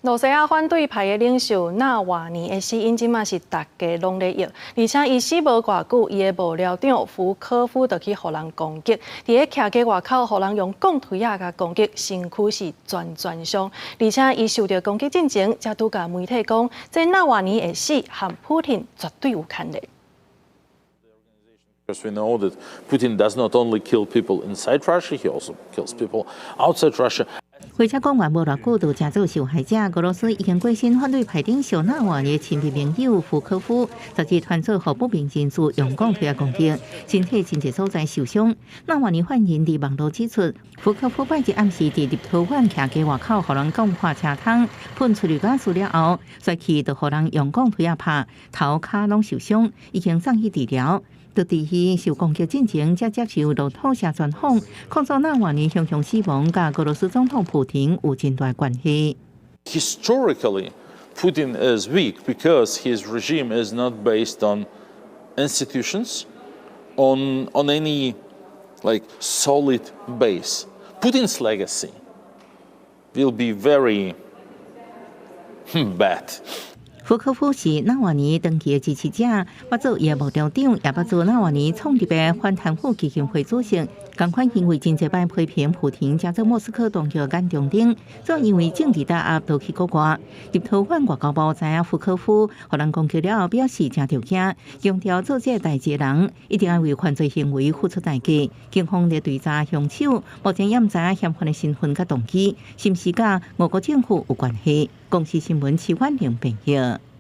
羅西亞反對派的領袖納瓦尼的死因這馬是大家攏咧臆，而且伊死無偌久，伊的幕僚長福科夫就去予人攻擊，佇咧徛街外口予人用鋼錘仔共攻擊，身軀是全全傷，而且伊受著攻擊進前，才拄共媒體講，這納瓦尼的死和普廷絕對有牽連。 Because we know that Putin does not only kill people inside Russia, he also kills people outside Russia. 火車講完無偌久，就成做受害者。俄羅斯已經過身反對派領袖納瓦尼親密盟友福科夫，昨日傳出予不明人士用鋼錘仔攻擊，身體真濟所在受傷。納瓦尼發言佇網路指出，福科夫拜日暗時佇立陶宛徛街外口，予人講破車窗噴催淚ガス了後，隨去就予人用鋼錘仔拍，頭跤攏受傷，已經送去治療。就佇伊受攻擊進前，才接受路透社專訪，控訴納瓦尼兇相死亡，佮俄羅斯總統普廷有真大關係。 Historically, Putin is weak because his regime is not based on institutions, on any like solid base. Putin's legacy will be very bad. 福科夫是納瓦尼長期的支持者，捌做伊的幕僚長，也捌做納瓦尼創立的反貪腐基金會主席。仝款因為真濟擺批評普廷，成做莫斯科當局眼中釘，主要因為政治打壓逃去國外。立陶宛外交部知影福科夫予人攻擊了後，表示誠著驚，強調做這个代誌的人一定愛為犯罪行為付出代價。警方咧追查兇手，目前也毋知影嫌犯的身份佮動機，是毋是佮俄國政府有關係。公視新聞徐婉玲編譯。